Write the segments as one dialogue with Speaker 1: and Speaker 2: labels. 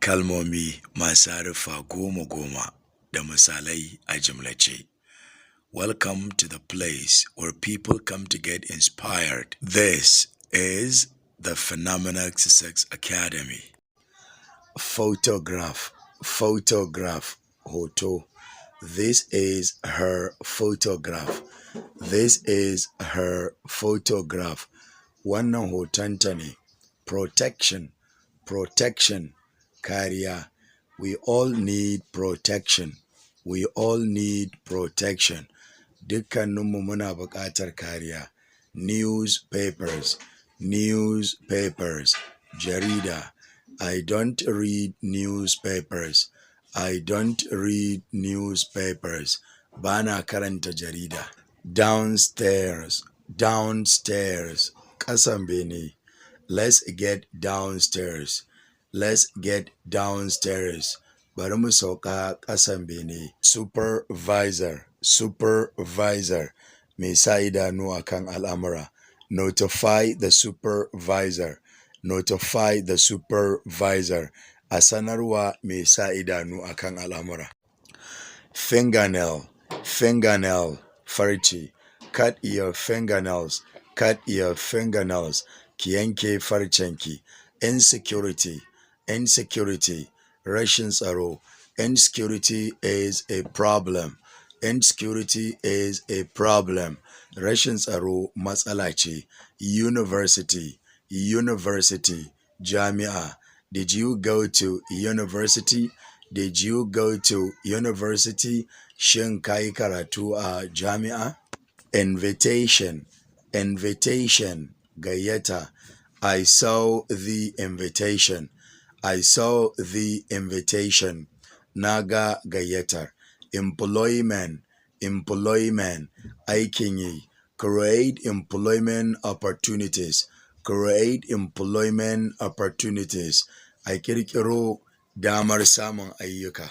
Speaker 1: Kalmomi masu haruffa goma goma da misalai a jimlace. Welcome to the place where people come to get inspired. This is the Phenomenal Success Academy. Photograph, photograph, hoto. This is her photograph. This is her photograph. Wannan hotonta ne. Protection, protection, kariya. We all need protection. We all need protection. Dukkaninmu muna buƙatar kariya. Newspapers, newspapers, jarida. I don't read newspapers. I don't read newspapers. Bana karanta jarida. Downstairs, downstairs, ƙasan bene. Let's get downstairs. Let's get downstairs. Bari mu sauka ƙasan bene. Supervisor, supervisor, mai sa idanu a kan al'amura. Notify the supervisor. Notify the supervisor. A sanarwa mai sa idanu a kan al'amura. Fingernail, fingernail, farce. Cut your fingernails. Cut your fingernails. Ki yanke farcenki. Insecurity, insecurity, rashin tsaro. Insecurity is a problem. Insecurity is a problem. Rashin tsaro matsala ce. University, university, jami'a. Did you go to university? Did you go to university? Shin ka yi karatu a jami'a? Invitation, invitation, gayyata. I saw the invitation. I saw the invitation. Na ga gayyatar. Employment, employment, aikin yi. Create employment opportunities. Create employment opportunities. A ƙirƙiro damar samun ayyuka.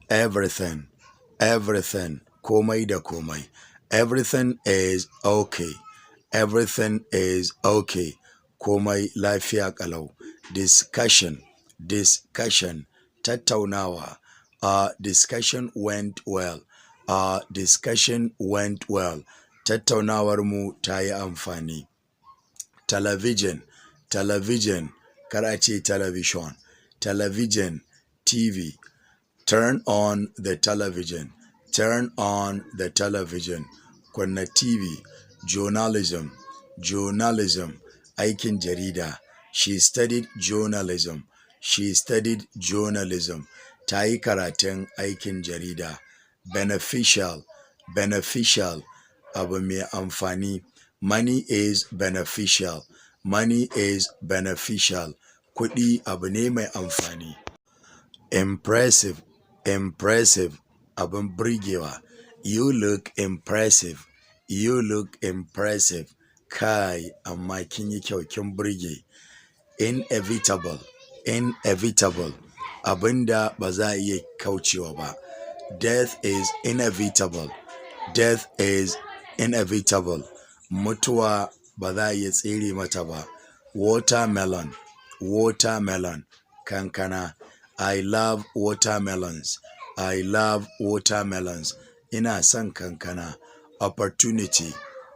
Speaker 1: Everything, everything, komai da komai. Everything is okay. Everything is okay. Komai lafiya ƙalau. Discussion, discussion, tattaunawa. Our discussion went well. Our discussion went well. Tattaunawar mu ta yi amfani. Television, television, kar a ce television. Television, TV. Turn on the television. Turn on the television. Kunna TV. Journalism, journalism, aikin jarida. She studied journalism. She studied journalism. Ta yi karatun aikin jarida. Beneficial, beneficial, abu mai amfani. Money is beneficial. Money is beneficial. Kuɗi abu ne mai amfani. Impressive, impressive, abin burgewa. You look impressive. You look impressive. Kai, amma kin yi kyau, kin burge. Inevitable, inevitable, abin da ba za a iya kaucewa ba. Death is inevitable. Death is inevitable. Mutuwa ba za a iya tsere mata ba. Watermelon, watermelon, kankana. I love watermelons. I love watermelons. Ina son kankana. Opportunity,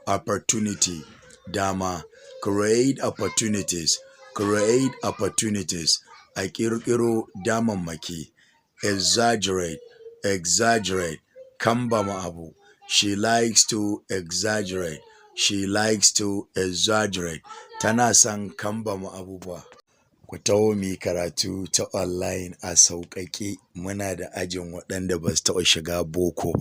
Speaker 1: opportunity, dama. Create opportunities. Create opportunities. A ƙirƙiro damammaki. Exaggerate, exaggerate, kambama abu. She likes to exaggerate. She likes to exaggerate. Tana son kambama abubuwa. Ku taho mu yi karatu ta online a sauƙaƙe. Muna da ajin waɗanda ba su taɓa shiga boko.